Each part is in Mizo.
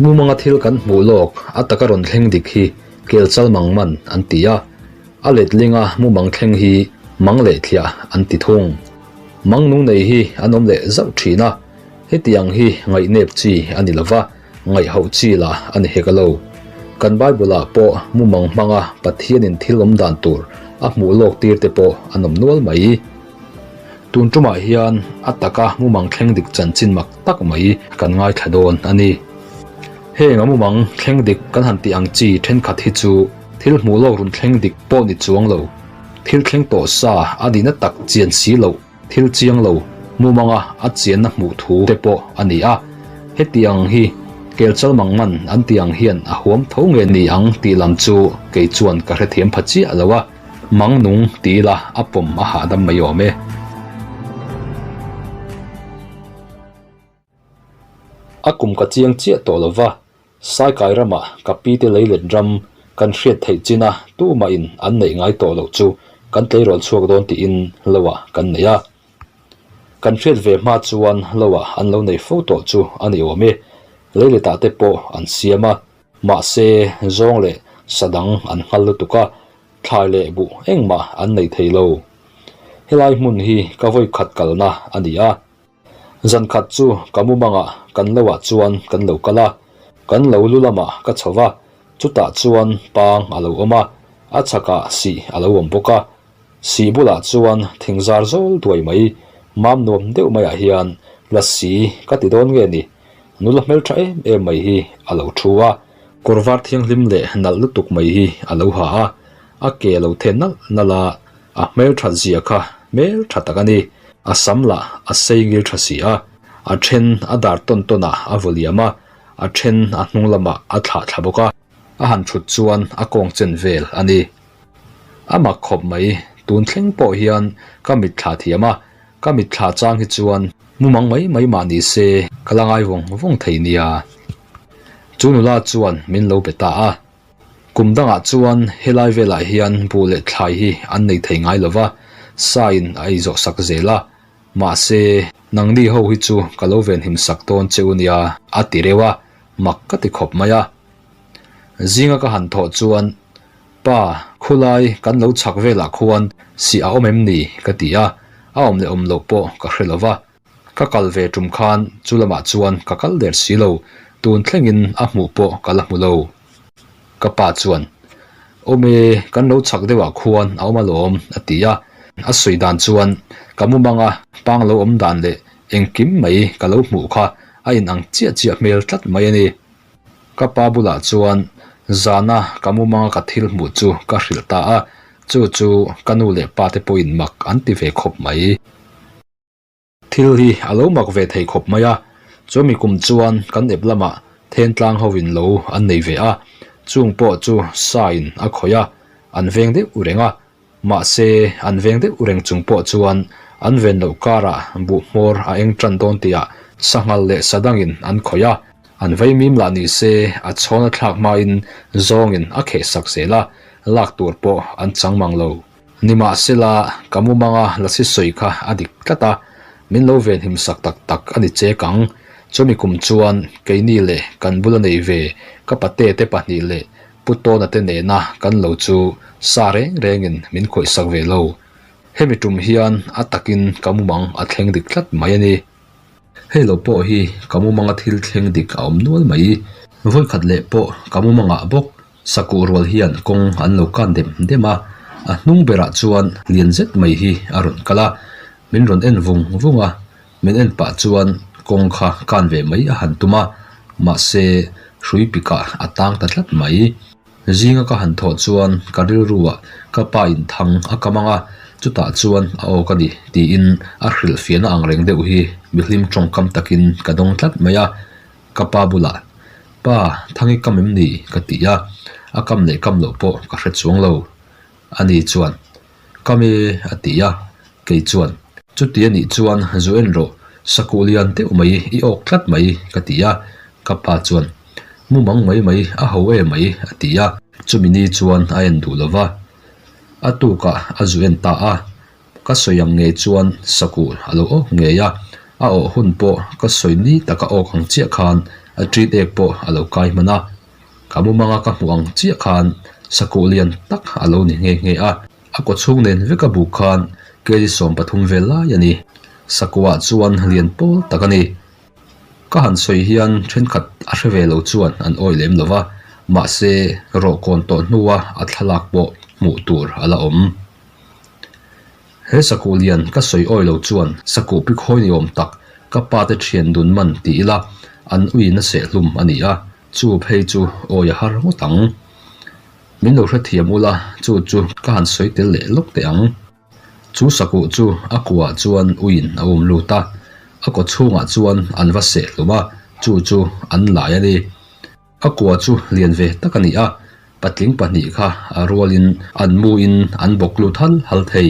Mumanga thil kan hmuh lawk a taka rawn thleng dik hi kel chal mang man an ti a, a letlinga mumang thleng hi mang leh thliah an ti thung. Mang nung nei hi an awm leh zauh thin a, hetiang hi ngaihnep chi a ni lova, ngaihhoh chi lah a ni hek lo. Kan Bible-ah pawh mumang hmanga Pathianin thil awm dan tur a hmuh lawk tir te pawh an awm nual mai. Tun tumah hian a taka mumang thleng dik chanchin mak tak mai kan ngaithla dawn a ni. Heng a mumang thleng dik kan han tih ang chi thenkhat hi chu thil hmuh lawk run thleng dik pawh ni chuang lo, thil thleng tawh sa a nihna tak chian si loh, thil chiang lo mumanga a chianna hmuh thu te pawh a ni a. Hetiang hi Kelchal mang man an tih ang hian a huam tho nge ni ang tih lam chu kei chuan ka hrethiam pha chiah lo a. Mang nung ti ila a pawm a hahdam mai awm e. A kum ka chiang chiah tawh lo va, Saikai ramah ka pi te leilet ram kan hriat theih chin a tumah in an neih ngai tawh loh chu kan tleirawl chhuak dawn tiin lo ah kan nei a. Kan hriat ve hma chuan lo ah an lo nei fo tawh chu a ni awm e. Leilet ah te pawh an siam a, mahse zawng leh sa dang an nghal lutuk a, thlai leh buh engmah an nei thei lo. Helai hmun hi ka vawi khat kalna a ni a. Zan khat chu ka mumangah kan lo ah chuan kan lo kal a, kan lo lu lamah ka chho va, chutah chuan pang a lo awm a, a chhakah sih a lo awm bawk a. Sih bulah chuan thing zar zawl duai mai, mam nuam deuh maiah hian lasi ka ti dawn nge ni, nula hmeltha em em mai hi a lo thu a. Kawr var thianghlim leh nalh lutuk mai hi a lo ha a, a ke a lo then nalh nalh a, a hmelthat zia kha hmeltha tak a ni. A sam lah a sei ngil tha si a, a then a dar tawn tawn ah a vaw liam a, a then a hnung lamah a thlah thla bawk a. A han thut chuan a kawng chen vel a ni. A mak khawp mai, tun thleng pawh hian ka mitthla thiam a, ka mitthla chang hi chuan mumang mai mai mah ni se ka la ngai vawng vawng thei nia. Chu nula chuan min lo be ta a. Kum dangah chuan helai velah hian buh leh thlai hi an nei thei ngai lo va, sa in a ei zawh sak zel a. Mahse, nangni ho hi chu ka lo venhim sak dawn che u nia a ti reuh a, mak ka ti khawp mai a. Zinga ka han thawh chuan, Pa, khulai kan lo chhak velah khuan sih a awm em ni? ka ti a, a awm leh awm loh pawh ka hre lo va. Ka kal ve tum khan chu lamah chuan ka kal der si lo, tun thlengin a hmuh pawh ka la hmu lo. Ka pa chuan, Awm e, kan lo chhak deuhah khuan a awm alawm, a ti a. A sawi dan chuan ka mumanga pang lo awm dan leh engkim mai ka lo hmuh kha a inang chiah chiah hmel tlat mai a ni. Ka pa bulah chuan zana ka mumanga ka thil hmuh chu ka hrilh ta a, chu chu ka nu leh pa te pawhin mak an ti ve khawp mai. Thil hi a lo mak ve thei khawp mai a, chumi kum chuan kan ep lamah Thentlang hovin lo an nei ve a, chung pawh chu sa in a khawih a, an veng deuh reng a, mahse an veng deuh reng chung pawh chuan an ven loh karah buh hmawr a eng tan dawn tihah sanghal leh sa dangin an khawih a, an vaimim lah ni se a chhawn a thlak hmain zawngin a kheh sak zel a, lak tur pawh an chang mang lo. Nimahsela, ka mumanga lasi sawi kha a dik tlat a, min lo venhim sak tak tak a ni chek ang. Chumi kum chuan keini leh kan bula nei ve ka pate te pahnih leh Pu Tawna te nena kan lo chu sa reng rengin min khawih sak ve lo. Hemi tum hian a takin ka mumang a thleng dik tlat mai a ni. Hei lo pawh hi ka mumanga thil thleng dik a awm nual mai. Vawikhat leh pawh ka mumangah bawk Sakuh rual hian kawng an lo kan dem dem a, a hnung berah chuan lian zet mai hi a rawn kal a, min rawn en vung vung a, min en pah chuan kawng kha kan ve mai a han tum a, mahse hrui pikah a tang ta tlat mai. Zinga ka han thawh chuan ka rilruah ka pa in thang a kam ang a, chutah chuan a awk a ni tiin a hrilhfiahna ang reng deuh hi mihlim tawngkam takin ka dawng tlat mai a, Ka pa bulah, Pa, Thangi kam em ni? ka ti a, a kam leh kam loh pawh ka hre chuang lo. Ani chuan, Kam e, a ti a, kei chuan, Chuti a nih chuan zu en rawh, sakuh lian deuh mai i awk tlat mai, ka ti a, ka pa chuan, Mu mang mai mai, a ho e mai, a ti a. Chumi ni chuan a en duh lo va, a tukah a zu en ta a, Ka sawi ang ngei chuan sakuh a lo awk ngei a, a awh hun pawh ka sawi ni taka awk ang chiah khan A ṭit ek pawh a lo kai hman a. Ka mumanga ka hmuh ang chiah khan sakuh lian tak a lo ni nghe nghe a. A kawchhung nen veka buk khan kg 13 vel lai a ni. Sakuhah chuan lian pawl tak a ni. Ka han sawi hian thenkhat a hre ve lo chuan an awih lem lo va, mahse rawhkawn tawh hnua a thlalak pawh hmuh tur a la awm. He sakuh lian ka sawi awi lo chuan sakuh pi khawi ni awm tak ka pa te thian dun man ti ila an uiin a sehhlum a ni a, chu phei chu awi a har ngawt ang. Min lo hrethiam ula chu chu ka han sawi tel leh lawk teh ang. Chu sakuh chu a kuah chuan uiin a um lut a, a kaw chhungah chuan an va sehhlum a, chu chu an lai a ni. A kua chu lian ve tak a ni a, patling pahnih kha a rualin an muin an bawk lut hal hal thei.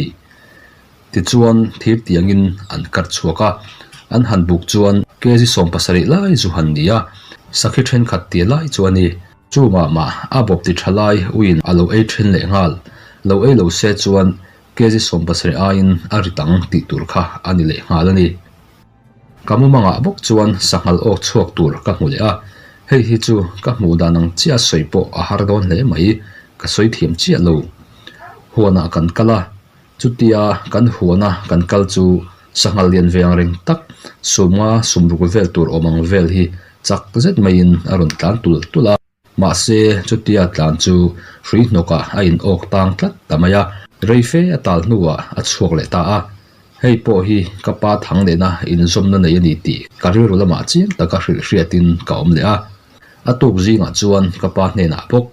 Tichuan thir tiangin an kar chhuak a, an han buk chuan kg 70 lai zu han ni a, sakhi thenkhat tia lai chu a ni. Chu mah mah a bawp ti tha lai uiin a lo ei then leh nghal. Lo ei lo se chuan kg 70 aiin a rit ang tih tur kha a ni leh nghal a ni. Ka mumangah bawk chuan sanghal awk chhuak tur ka hmu leh a, hei hi chu ka hmuh dan ang chiah sawi pawh a har dawn hle mai, ka sawi thiam chiah lo. Huanah kan kal a, chutia kan huana kan kal chu sanghal lian ve ang reng tak, sumnga sumruk vel tur awm ang vel hi chak zet maiin a rawn tlan tul tul a. Mahse, chutia tlan chu hrui hnawkah a in awk tang tlat ta mai a, rei fe a tal hnuah a chhuak leh ta a. Hei pawh hi ka pa thang nena inzawmna nei a ni tih ka rilru lamah chiang taka hrilh hriatin ka awm leh a. A tuk zingah chuan ka pa hnenah bawk,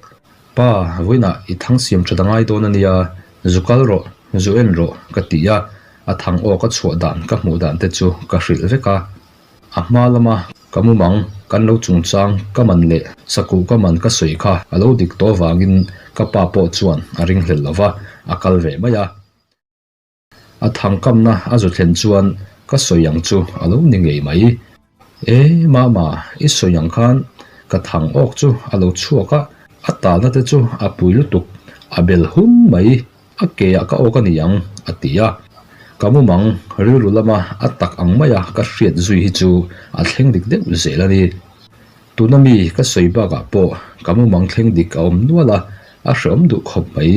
Pa, vawiinah i thang siam that a ngai dawn a nia, zu kal rawh, zu en rawh, ka ti a, a thang awk a chhuah dan ka hmuh dan te chu ka hrilh vek a. A hma lama ka mumang kan lo chungchang ka man leh sakuh ka man ka sawi kha a lo dik tawh avangin ka pa pawh chuan a ringhlel lo va, a kal ve mai a. A thangkamna a zu thlen chuan ka sawi ang chu a lo ni ngei mai. E mama, i sawi ang khan ka thang awk chu a lo chhuak a, a talna te chu a pui lutuk, a bel hun mai. A ke ah ka awk a ni ang, a ti a. Ka mumang rilru lama a tak ang maia ka hriat zui hi chu a thleng dik deuh zel a ni. Tuna mi ka sawi bakah pawh ka mumang thleng dik a awm nual a, a hreawm duh khawp mai.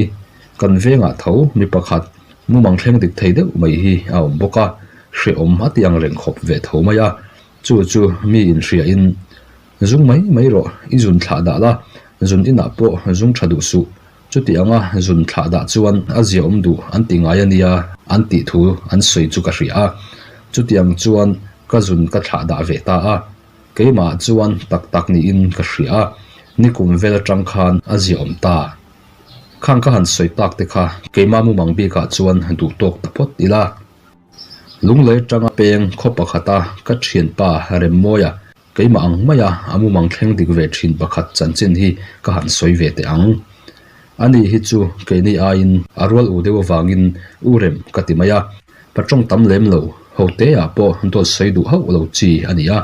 Kan vengah tho mi pakhat mumang thleng dik thei deuh mai hi a awm bawk a, hreawm a ti ang reng khawp ve tho mai a. Chu chu mi inhriain, Zung mai mai rawh, i zun thlah dah la, zun inah pawh zung tha duh suh, Chuti anga zun thlah dah chuan a ziaawm duh an ti ngai a nia an tih thu an sawi chu ka hria a. Chuti ang chuan ka zun ka thlah dah ve ta a. Keimah chuan tak tak niin ka hria a, nikum vel atang khan a ziaawm ta. Khang ka han sawi tak te kha keimah mumang bikah chuan duh tawk ta phawt ila. Lunglei atanga peng khaw pakhata ka thianpa Remmawia Keimah ang maia a mumang thleng dik ve thin pakhat chanchin hi ka han sawi ve teh ang. Ani hi chu keini aiin a rual u deuh avangin u rem ka ti mai a, patawng tam lem lo, hote-ah pawh dawt sawi duh hauh lo chi a ni a,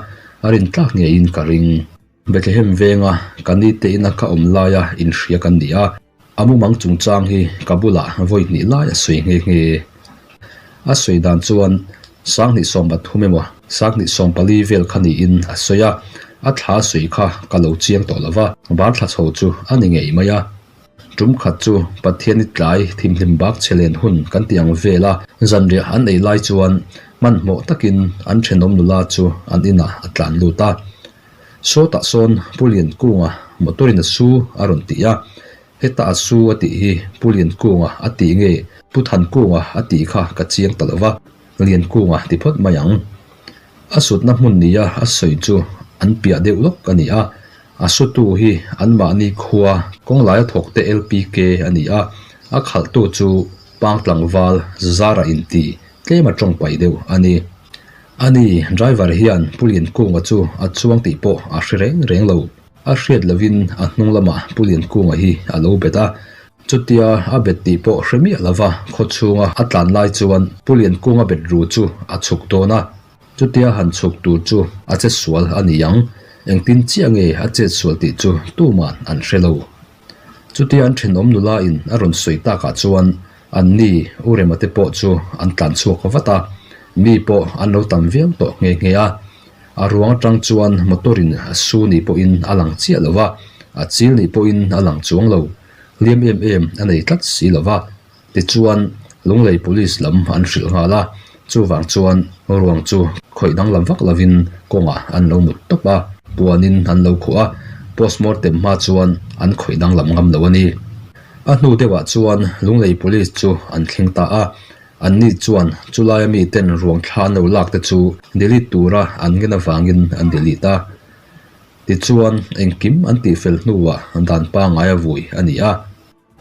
a rintlak ngeiin ka ring. Bethlehem venga ka nite ina ka awm laia inhria kan ni a. A mumang chungchang hi ka bulah vawi hnih lai a sawi nghe nghe. A sawi dan chuan 2013 emaw 2014 vel kha niin a sawi a, a thla sawi kha ka lo chiang tawh lo va, bar thla chho chu a ni ngei mai a. Tum khat chu Pathiani tlai thimhlim bak chhe len hun kan ti ang vel a, zanriah an ei lai chuan hmanhmawh takin an thenawm nula chu an inah a tlan lut a. Sawtah sawn Pu Liankunga motor in a su a rawn ti a, heta a su a tih hi Pu Liankunga a tih nge Pu Thankunga a tih kha ka chiang ta lo va, Liankunga ti phawt mai ang. A sutna hmun nia a sawi chu an piah deuh lawk a ni a, a sutu hi anmahni khua kawnglaia thawkte LPK a ni a, a khalhtu chu Pangtlangval Zara inti tlema tawngpai deuh a ni. A ni, driver hian Pu Liankunga chu a chuang tih pawh a hre reng reng lo. A hriat lovin a hnung lamah Pu Liankunga hi a lo bet a. Chutia a bet tih pawh hre miah lova khaw chhunga a tlan lai chuan Pu Liankunga bet ru chu a chhuk dawn a. Chutia han chhuk tur chu a che sual a ni ang. Engtin chiah nge a chet sual tih chu tuman an hre lo. Chutia an thenawm nula in a rawn sawi takah chuan an ni U Rema te pawh chu an tlan chhuak vat a, mi pawh an lo tam viau tawh nghe nghe a. A ruang atang chuan motor in a su ni pawhin a lang chiah lo va, a chil ni pawhin a lang chuang lo. Hliam em em a nei tlat si lo va. Tichuan, Lunglei Police lam an hrilh nghal a, chuvang chuan ruang chu khawih danglam vak lovin kawngah an lo mut tawp a, puanin an lo khuh a, postmortem hma chuan an khawih danglam ngam lo a ni. A hnu deuhah chuan Lunglei Police chu an thleng ta a, anni chuan chulaia miten ruang thla an lo lak te chu delete tura an ngen avangin an delete a. Tichuan, engkim an tihfel hnuah dan pangngai a vui a ni a.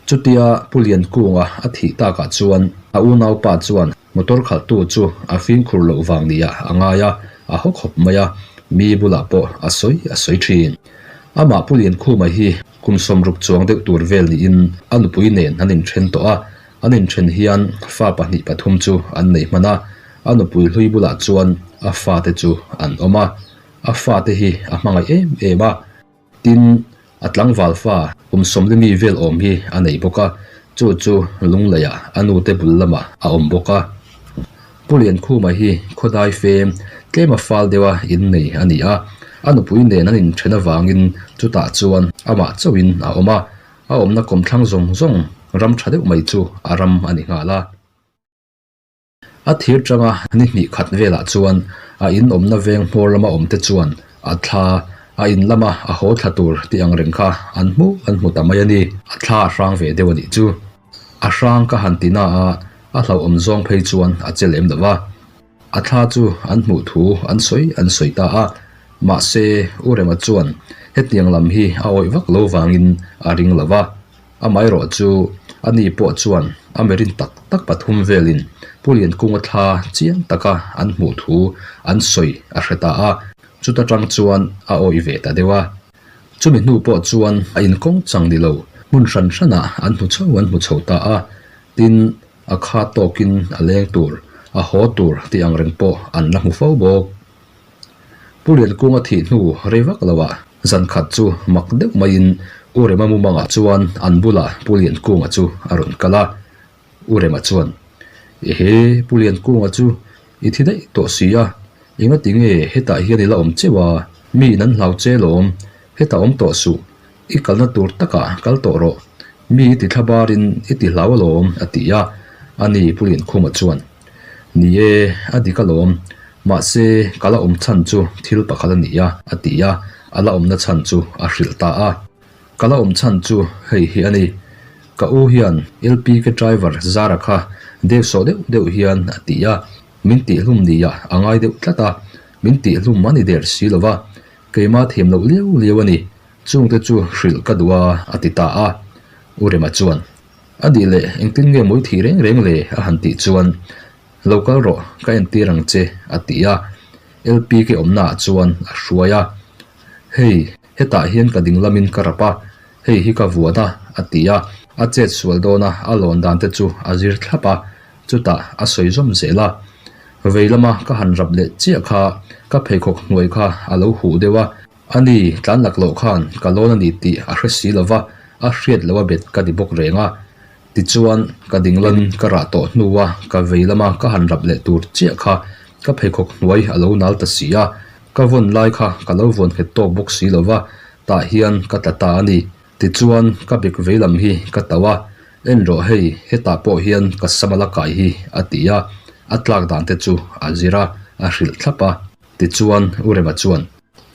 Chutia Pu Liankunga a thih takah chuan a unaupa chuan motor khalhtu chu a fimkhur loh vang nia a ngai a, a haw khawp mai a, mi bulah pawh a sawi a sawi thin. Amah Pu Liankhuma hi kum sawmruk chuang deuh tur vel niin a nupui nen an inthen tawh a, an inthen hian fa pahnih pathum chu an nei hman a, a nupui hlui bulah chuan a fate chu an awm a, a fate hi a hmangaih em em a. Tin, a tlangval fa kum sawmli mi vel awm hi a nei bawk a, chu chu Lungleiah a nute bul lamah a awm bawk a. Pu Liankhuma hi khawdai fem tlema fal deuha innei a ni a, a nupui nen an inthen avangin chutah chuan amah chauhin a awm a, a awmna kawmthlang zawng zawng ram tha deuh mai chu a ram a ni nghal a. A thir tanga ni hnih khat velah chuan a in awmna veng hmawr lama awmte chuan a thla, a in lama a haw thla tur tih ang reng kha an hmu an hmu ta mai a ni. A thla a hrang ve deuh a nih chu. A hrang ka han ti na a, a hlauhawm zawng phei chuan a che lem lo va. A thla chu an hmuh thu an sawi an sawi ta a, mahse U Rema chuan hetiang lam hi a awih vak lo vangin a ring lo va. Amaherawh chu a ni pawh chuan a merin tak tak pathum velin Pu Liankunga thla chiang taka an hmuh thu an sawi a hre ta a, chuta tang chuan a awih ve ta deuh a. Chumi hnu pawh chuan a inkawng chang ni lo hmun hran hranah an hmu chho an hmu chho ta a, tin a kha tawkin a leng tur, a haw tur tih ang reng pawh an la hmu fo bawk. Pu Liankunga thih hnu rei vak lo ah zan khat chu mak deuh maiin U Rema mumangah chuan an bulah Pu Liankunga chu a rawn kal a. U Rema chuan, Ehe, Pu Liankunga chu i thi daih tawh si a, engati nge hetah hian i la awm cheu a, mi in an hlau che lawm, hetah awm tawh suh, i kalna tur takah kal tawh rawh, mi i ti thla barin i ti hlau alawm, a ti a. Ani Pu Liankhuma chuan, Ni e, a dik alawm. Mahse, ka la awm chhan chu thil pakhat a ni a, a ti a, a la awmna chhan chu a hrilh ta a. Ka la awm chhan chu hei hi a ni. Ka u hian LPK driver Zara kha deuhsawh deuh deuh hian a ti a, min tihhlum nia a ngai deuh tlat a, min tihhlum a ni der si lo va, keima thiam loh liau liau a ni, chungte chu hrilh ka duh a, a ti ta a. U Rema chuan. A nih leh engtin nge mawi thih reng reng le? a han tih chuan, Lo kal rawh, ka entir ang che, a ti a. LPK awmnaah chuan a hruai a. Hei, hetah hian ka ding lamin ka rap a, hei hi ka vuan a, a ti a. A chet sual dawn a, a lawn dan te chu a zir thlap a, chutah a sawi zawm zel a. Vei lama ka han rap leh chiah kha ka pheikhawk hnuai kha a lo huh deuh a, A ni, tlan lak loh khan ka lawn a ni tih a hre si lo va, a hriat loh a bet ka ti bawk reng a. Tichuan, ka ding lam ka rah tawh hnua ka vei lama ka han rap leh tur chiah kha ka pheikhawk hnuai a lo nal ta si a, ka vawn lai kha ka lo vawn nghet tawk bawk si lo va, tah hian ka tla ta a ni. Tichuan, ka bek vei lam hi ka tauh a, en rawh hei, hetah pawh hian ka sam a la kai hi, a ti a, a tlak dan te chu a zir a, a hrilh thlap a. Tichuan, U Rema chuan,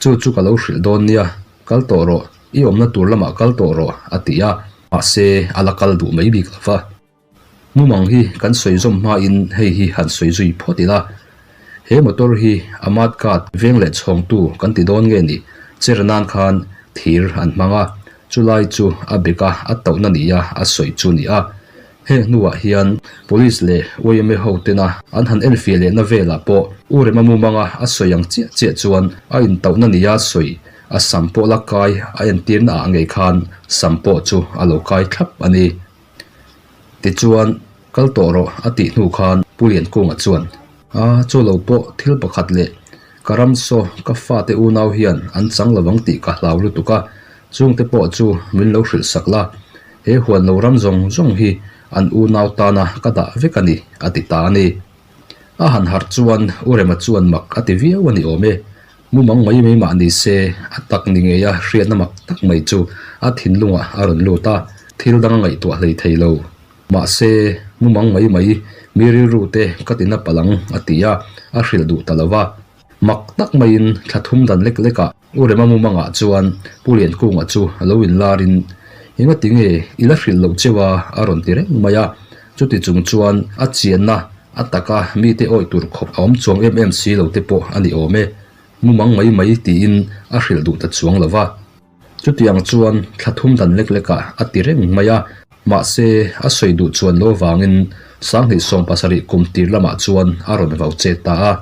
Chu chu ka lo hrilh dawn nia, kal tawh rawh, i awmna tur lamah kal tawh rawh, a ti a, mahse a la kal duh mai bik lo va. Mumang hi kan sawi zawm hmain hei hi han sawi zui phawt ila. He motor hi a mud guard veng leh chhawngtu kan ti dawn nge ni, cher nan khan thir an hmang a, chulai chu a beka a tauhna nia a sawi chu ni a. Heng hnuah hian Police leh yma ho tena an han enfiah lehna velah pawh U Rema mumanga a sawi ang chiah chiah chuan a intauhna nia sawi a sam pawh la kai a entirna ah ngei khan sam pawh chu a lo kai thlap a ni. Tichuan, kal tawh rawh a tih hnu khan Pu Liankunga chuan, A, chu lo pawh thil pakhat leh ka ram saw ka fate unau hian an chang lo ang tih ka hlau lutuk a, chungte pawh chu min lo hrilh sak la, He huan lo ram zawng zawng hi an unau tana ka dah vek a ni, a ti ta a ni. A han harh chuan U Rema chuan mak a ti viau a ni awm e. Mumang mai mai mah ni se, a tak ni ngeia hriatna mak tak mai chu a thinlungah a rawn lut a, thil dang a ngaihtuah hlei thei lo. Mahse, mumang mai mai mi rilru te ka ti na palh ang a ti a, a hrilh duh ta lo va. Mak tak maiin thla thum dan lek lekah U Rema mumangah chuan Pu Liankunga chu a lo inlarin, Engati nge i la hrilh loh cheu a? a rawn ti reng mai a. Chuti chung chuan a chianna a taka mite awih tur khawp a awm chuang em em si lo te pawh a ni awm e. Mumang mai mai tiin a hrilh duh ta chuang lo va. Chutiang chuan thla thum dan lek lekah a ti reng mai a, mahse a sawi duh chuan lo vangin Sanghnih 70 kum tir lamah chuan a rawn vau chet ta a.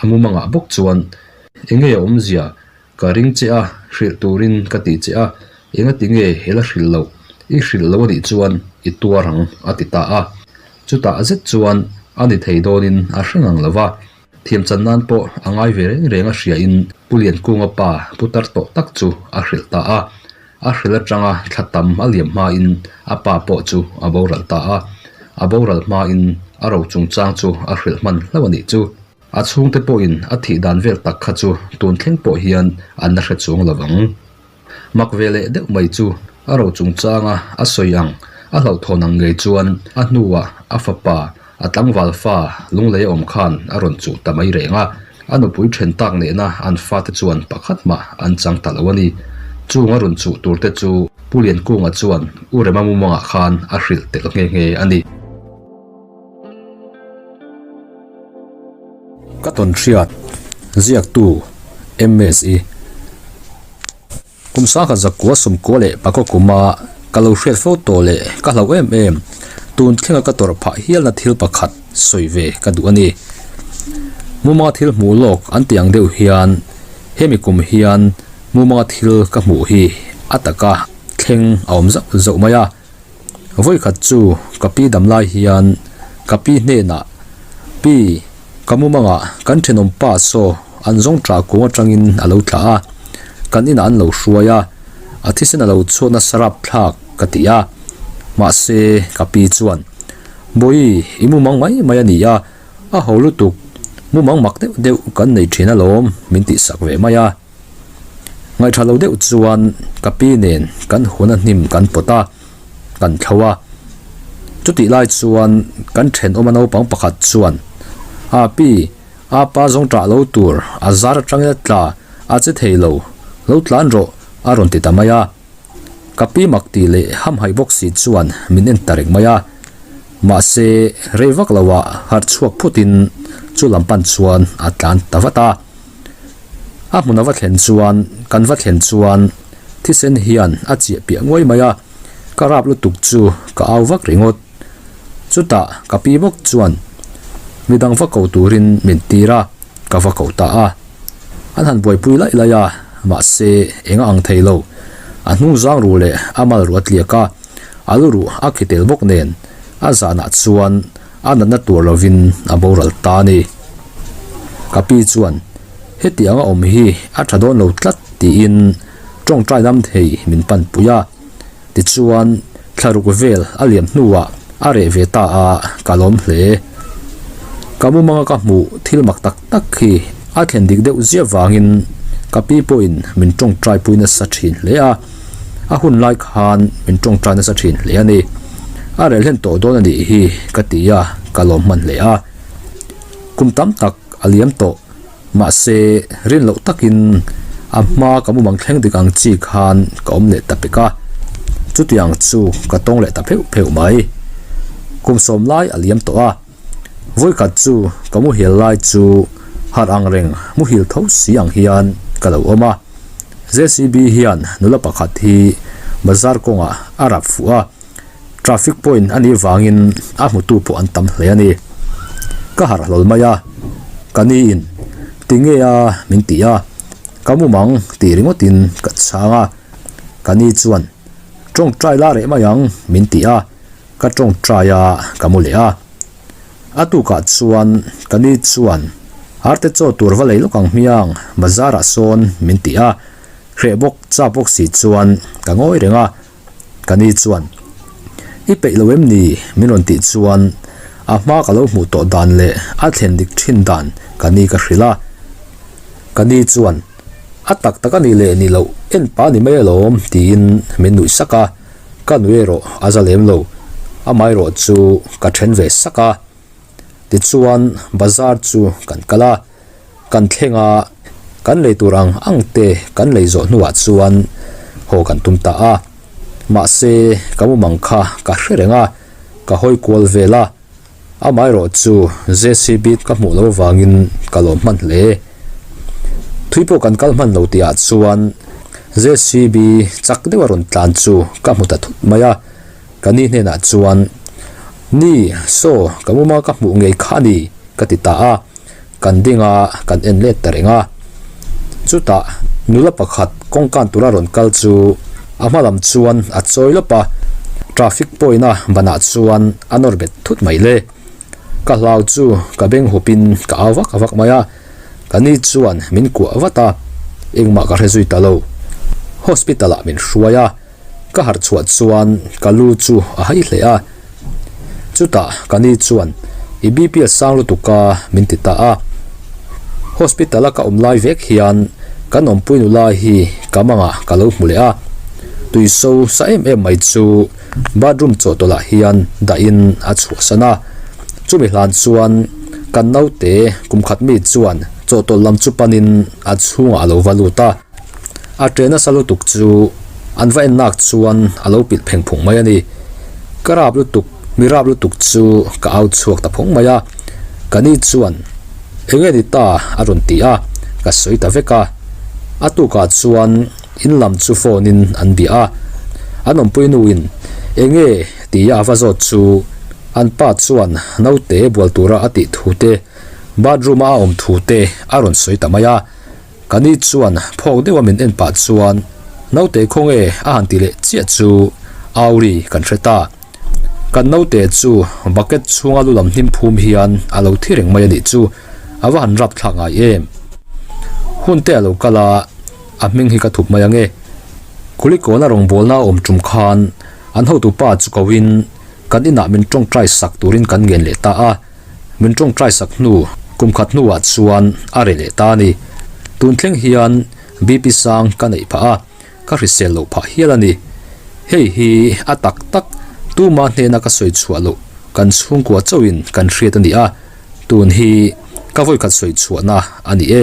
A mumangah bawk chuan, Enge a awmzia? Ka ring che a, hrilh turin ka ti che a, engati nge i la hrilh loh? I hrilh lo anih chuan i tuar ang, a ti ta a. Chutah zet chuan a ni thei dawnin a hre ngang lo va. Thiamchan nan pawh a ngai ve reng reng a hriain Pu Liankunga pa putar tawh tak chu a hrilh ta a. A hrilh atanga thla tam a liam hmain a pa pawh chu a boral ta a. A boral hmain a ro chungchang chu a hrilh hman hlauh a nih chu. A chhungte pawhin a thih dan vel tak kha chu tun thleng pawh hian an la hre chuang lo ang. Mak ve leh deuh mai chu a ro chungchanga a sawi ang a hlauhthawn ang ngei chuan a hnuah a fapa a tlangval fa lunglei a awm khan a rawn chuh ta mai reng a, a nupui then tak nehna an fate chuan pakhat mah an chang ta lo a ni. Chung a rawn chuh tur te chu Pu Liankunga chuan U Rema mumangah khan a hrilh tel nghe nghe a ni. Ka tawn hriat ziaktu MSE. Kum sangkhat zakua sawmkua leh pakua kuma ka lo hriat fo tawh leh ka hlauh em em tun thlenga ka tawrh phah hialna thil pakhat sawi ve ka duh a ni. Mumanga thil hmuh lawk an tih ang deuh hian hemi kum hian mumanga thil ka hmuh hi a taka thleng a awm zauh zauh mai a. Vawikhat chu ka pi dam lai hian ka pi hnenah, Pi, ka mumangah kan thenawm pa saw an zawng tah kung atangin a lo tla a, kan inah an lo hruai a, a thisen a lo chhuat nasa rapthlak ka ti a. Mahse, ka pi chuan, Bawi, i mumang mai mai a ni a, a ho lutuk, mumang mak deuh deuh kan nei thin alawm min tihsak ve mai a. Ngaihṭha lo deuh chuan ka pi nen kan hun a hnim kan pawt a, kan thlo a. Chutih lai chuan kan ṭhenawm a naupang pakhat chuan, A pi, a pa zawng ṭah lo tur, a zar aṭangin a tla, a che thei lo, lo tlan rawh, a rawn ti ta mai a. Ka pi mak tih leh hamhaih bawk si chuan min en ta reng mai a. Mahse, rei vak loah harh chhuak phutin chu lam pan chuan a tlan ta vat a. A hmun a va thlen chuan, kan va thlen chuan thisen hian a chiah piah nguai mai a, ka rap lutuk chu ka au vak ringawt. Chutah ka pi bawk chuan midang va ko turin min tir a, ka va ko ta a. An han buaipui laih laih a, mahse eng a ang thei lo. A hnung zang ruh leh a mal ruh a tliak a, a lu ruh a khi tel bawk nen a zanah chuan a natna tur lovin a boral ta a ni. Ka pi chuan, Hetiang a awm hi a tha dawn lo tlat tiin tawngtai lam thei min pan pui a. Tichuan, thlaruk vel a liam hnuah a reh ve ta a, ka lawm hle. Ka mumanga ka hmuh thil mak tak tak hi a thlen dik deuh ziah vangin ka pi pawhin min tawngtai pui nasa thin hle a. A hun lai khan min tawngtai nasa thin hle a ni. A reh hlen tawh dawn a nih hi ka ti a, ka lawm hman hle a. Kum tam tak a liam tawh. Mahse, rin loh takin a hma ka mumang thleng dik ang chi khan ka awm leh ta pek a. Chutiang chu ka tawng leh ta pheuh pheuh mai. Kum sawm lai a liam tawh a. Vawikhat chu ka muhil lai chu harh ang reng muhil tho si ang hian ka lo awm a. JCB hian nula pakhat hi bazar kawngah a rap fuh a. Traffic point a nih vangin a hmutu pawh an tam hle a ni. Ka harh hlawl mai a, ka ni in tinge a min ti a, ka mumang tih ringawtin ka chhang a, ka ni chuan tawngtai la reh mai ang min ti a, ka tawngtai a ka mu leh a. A tukah chuan ka ni chuan arte chaw tur va lei lawk ang hmiang bazar ah sawn min ti a, hreh bawk chak bawk si chuan ka ngawi reng a. Ka ni chuan, I peih lo em ni? min rawn tih chuan a hma ka lo hmuh tawh dan leh a thlen dik thin dan ka ni ka hrilh a. Ka ni chuan, A tak tak a nih leh ni loh, en pah a ni mai alawm, tiin min nuih sak a. Ka nui erawh a za lem lo, amaherawh chu ka then ve sak a. Tichuan bazar chu kan kal a, kan thleng a, kan lei tur ang ang te kan lei zawh hnuah chuan haw kan tum ta a. Mahse ka mumang kha ka hre reng a, ka hawi kual vel a, amaherawh chu JCB ka hmuh loh avangin ka lawm hman hle. Thui pawh kan kal hman lo tih ah chuan JCB chak deuh a rawn tlan chu ka hmu ta thut mai a. Ka ni hnenah chuan, Ni, saw, ka muma ka hmuh ngei kha a ni, ka ti ta a. Kan ding a, kan en let ta reng a. Chutah nula pakhat kawngkan tura rawn kal chu a hma lam chuan a chawi lawp a, traffic point-a banah chuan a nawr bet thut mai le. Ka hlau chu ka beng hupin ka au vak vak mai a, ka ni chuan min kuah vat a, engmah ka hre zui ta lo. Hospital-ah min hruai a. Ka harh chhuah chuan ka lu chu a hai hle a, chutah ka ni chuan i BP a sang lutuk a min ti ta a. Hospital a ka awm lai vek hian kan awmpui nula hi ka mangah ka lo hmu leh a, tui so sa em em mai chu bathroom chawhtawlh ah hian dahin a chhuahsan a, chumi hlan chuan kan naute kum khat mi chuan chawhtawlh lam chu panin a chhungah a lo va lut a. A ṭe nasa lutuk chu an va en nak chuan a lo pilh pheng phung mai a ni. Ka rap lutuk, mi rap lutuk chu ka au chhuak ta phung mai a. Ka ni chuan, Enge ni ta? a rawn ti a, ka sawi ta vek a. A tukah chuan in lam chu phone in an bia a. An awmpui nuin, Enge? tia a va zawt chu an pa chuan naute bual tura a tih thu te, bathroom a a awm thu te a rawn sawi ta mai a. Ka ni chuan phawk deuha min en pah chuan naute khawnge a han ti leh chiah chu Auri kan hre ta. Kan naute chu bucket chhunga lu lam hnim phum hian a lo thi reng mai a nih chu, a va han rap thlak ngai em. Hun te a lo kal a, a hming hi ka thup mai ange. Kulikawna rawngbawlna a awm tum khan an hotupa chu ko in kan inah min tawngtai sak turin kan ngen leh ta a. Min tawngtai sak hnu kum khat hnuah chuan a reh leh ta a ni. Tun thleng hian BP sang ka neih phah a, ka hrisel loh phah hial a ni. Hei hi a tak tak tuma hnena ka sawi chhuah loh kan chhungkua chauhin kan hriat a ni a, tun hi ka vawikhat sawi chhuahna a ni e.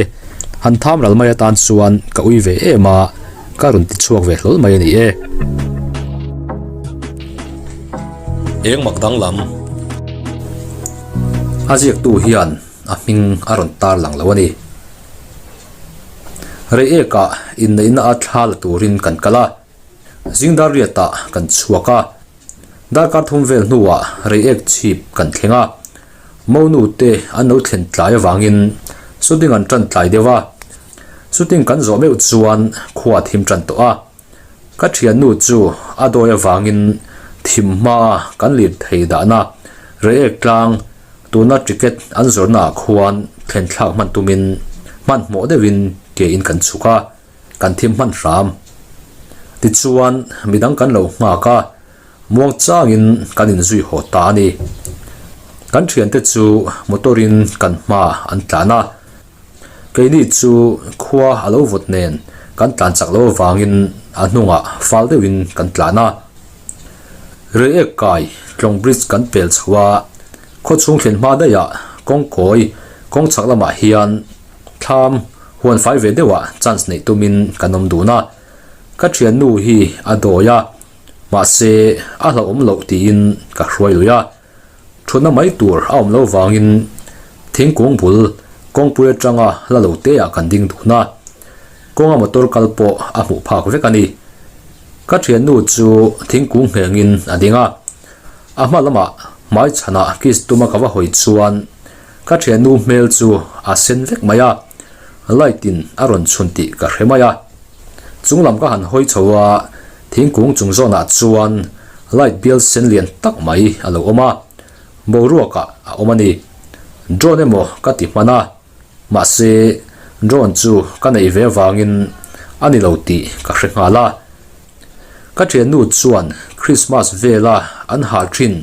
Han tham ral mai atan chuan ka ui ve em a, ka rawn ti chhuak ve hlawl mai a ni e. Eng mak danglam? A ziaktu hian a hming a rawn tar lang lo a ni. Reiekah inneihna a thla la turin kan kal a, zingdar riatah kan chhuak a, darkar thum vel hnuah reiek chhip kan thleng a, monu te an lo thlen tlai avangin shooting an tan tlai deuh a, shooting kan zawh meuh chuan khua a thim tan tawh a. Ka thiannu chu a dawi avangin thim hmaa kan lir thei dahna Reiek tlang tuna ticket an zawrhnaah khuan thlen thlak hman tumin hmanhmawh deuhin ke in kan chhuk a, kan thim hman hram. Tichuan midang kan lo nghak a, muang changin kan inzui haw ta a ni. Kan thiante chu motor in kan hma an tlan a. Keini chu khua a lo vawt nen kan tlan chak lo avangin a hnungah fal deuhin kan tlan a. Reiek kai Tlawng Bridge kan pel chho a, khaw chhung thlen hma daihah kawngkawi kawng chhak lamah hian thlam huan fai ve deuhah chance neih tumin kan awm dun a. Ka thiannu hi a dawi a, mahse a hlauhawm loh tiin ka hruai lui a. Thutna mai tur a awm lo vangin thingkung bul kawngpui atanga la lo te ah kan ding dun a, kawnga motor kal pawh a hmuh phak vek a ni. Ka thiannu chu thingkung nghengin a ding a, a hma lamah hmai chhanah kiss tuma ka va hawi chuan ka thiannu hmel chu a sen vek mai a, light in a rawn chhun tih ka hre mai a. Chung lam ka han hawi chho a, thingkung chung zawnah chuan light bial sen lian tak mai a lo awm a, boruakah a awm a ni. Drone emaw ka ti hman a, mahse drone chu ka neih ve avangin a ni lo tih ka hre nghal a. Ka thiannu chuan Christmas vela an hal thin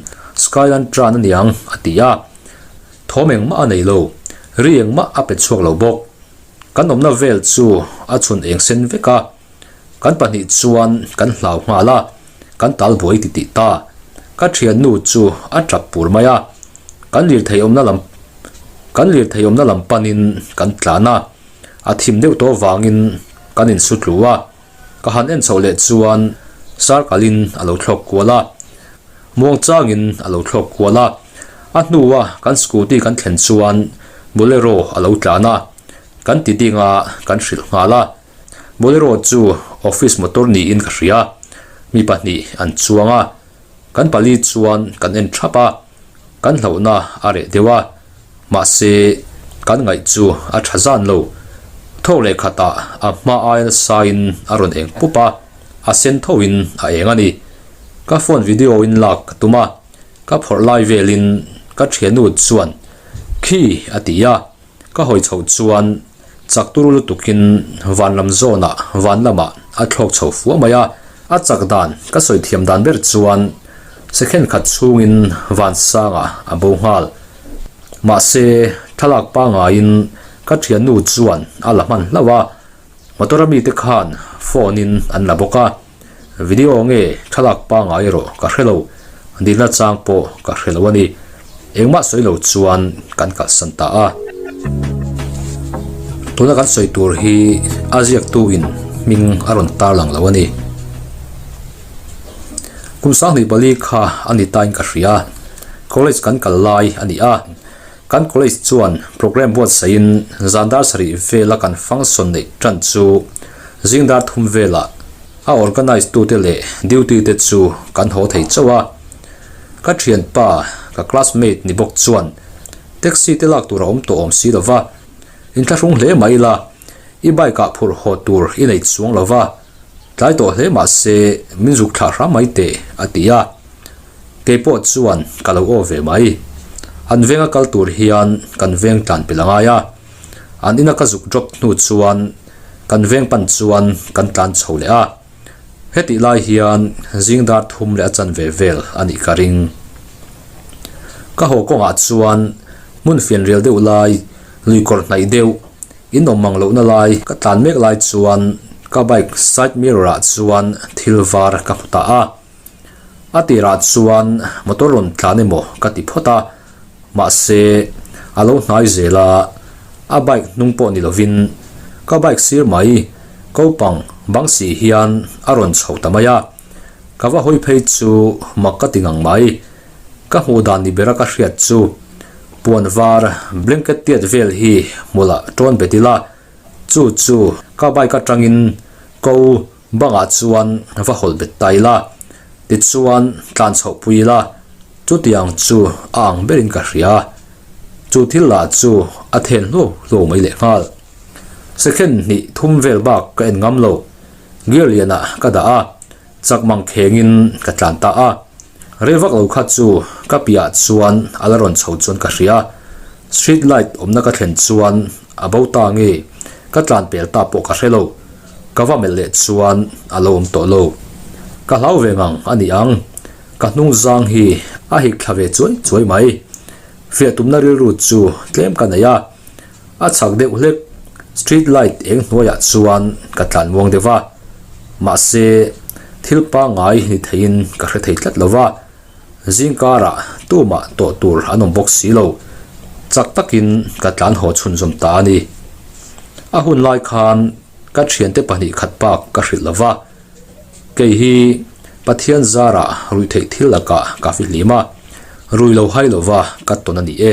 sky lantern a niang a ti a, thawm engmah a nei lo, ri engmah a pe chhuak lo bawk. Kan awmna vel chu a chhun eng sen vek a, kan pahnih chuan kan hlau nghal a, kan tal buai titih ta. Ka thiannu chu a tap pur mai a, kan lirthei awmna lam kan lirthei awmna lam panin kan tlan a, a thim deuh tawh vangin kan insu tlu a. Ka han en chhoh leh chuan sar kalin a lo thlawk kual a, muang changin a lo thlawk kual a. A hnua kan scooty kan thlen chuan Bolero a lo tlan a, kan ti ding a, kan hrilh nghal a. Bolero chu office motor niin ka hria, mi pahnih an chuang a, kan pali chuan kan en thap a, kan hlauhna a reh deuh a, mahse kan ngaih chu a tha zan lo. Thawk leh khatah a hma aia nasain a rawn eng pup a, a sen thoin a eng a ni. Ka phone video in lak ka tum a, ka phawrh lai velin ka thiannu chuan Khi a ti a, ka hawi chhoh chuan chak turu lutukin van lam zawnah van lamah a thlawk chho fua mai a, a chak dan ka sawi thiam dan ber chuan second khat chhungin van sangah a bo nghal. Mahse, thlalak pangaiin ka thiannu chuan a la hman hlauh a, motor a mite khan phone in an la bawk a, video nge thlalak pangai erawh ka hre lo, dilna chang pawh ka hre lo a ni. Engmah sawi lo chuan kan kalsan ta a. Tuna kan sawi tur hi a ziaktu in hming a rawn tarlang lo a ni. Kum 24 kha a ni tain ka hria. College kan kal lai a ni a. Kan college chuan programme buatsaihin zan dar sarih vela kan function neih tan chu zing dar thum velah a organise tute leh duty te chu kan haw thei chauh a. Ka thianpa, ka classmate ni bawk chuan taxi te lak tur a awm tawh awm si lova, inthlahrung hle mai ila, i bike ah phurh haw tur i nei chuang lova, tlai tawh hle mah se min zuk thlah hram mai teh a ti a. Kei pawh chuan ka lo aw ve mai. An venga kal tur hian kan veng tlan pel a ngai a. An ina ka zuk drop hnu chuan kan veng pan chuan kan tlan chho leh a. Hetih lai hian zing dar thum leh a chanve vel a nih ka ring. Ka haw kawngah chuan hmun fianrial deuh lai, lui kawr hnaih deuh, in awm mang lohna lai ka tlan mek lai chuan ka bike side mirror ah chuan thil var ka hmu ta a. A tirah chuan motor rawn tlan emaw ka ti phawt a, mahse a lo hnai zel a, a bike hnung pawh ni lovin ka bike sir mai kopang bang si hian a rawn chho ta mai a, ka va hawi phei chu mak ka ti ngang mai. Ka hmuh dan ni bera ka hriat chu puan var blanket tiat vel hi hmulah tawn bet ila, chu chu ka bike atangin ko Bangah chuan va hawlh bet ta ila, tichuan tlan chhoh pui ila, chutiang chu a ang berin ka hria. Chu thil lah chu a then hluau hluau mai leh nghal. Second hnih thum vel bak ka en ngam lo, gear lianah ka dah a, chak mang khengin ka tlan ta a. Rei vak lo kha chu ka piahah chuan a la rawn chho chuan ka hria. Street light awmna ka thlen chuan a bo ta nge ka tlan pel ta pawh ka hre lo. Ka va melh leh chuan a lo awm tawh lo. Ka hlau ve ngang a ni ang. Ka hnung zang hi a hik thla ve chuai chuai mai. Fiah tumna rilru chu tlem ka nei a. A chhak deuh hlek street light eng hnuaiah chuan ka tlan muang deuh a. Mahse, thil pangngai ni theiin ka hre thei tlat lo va. Zingkarah tumah tawh tur an awm bawk si lo. Chak takin ka tlan haw chhunzawm ta a ni. A hun lai khan ka thiante pahnih khat bak ka hrilh lo va. Kei hi Pathian zarah ruihtheih thil lakah ka fihlim a, rui lo hai lova ka tawn a ni e.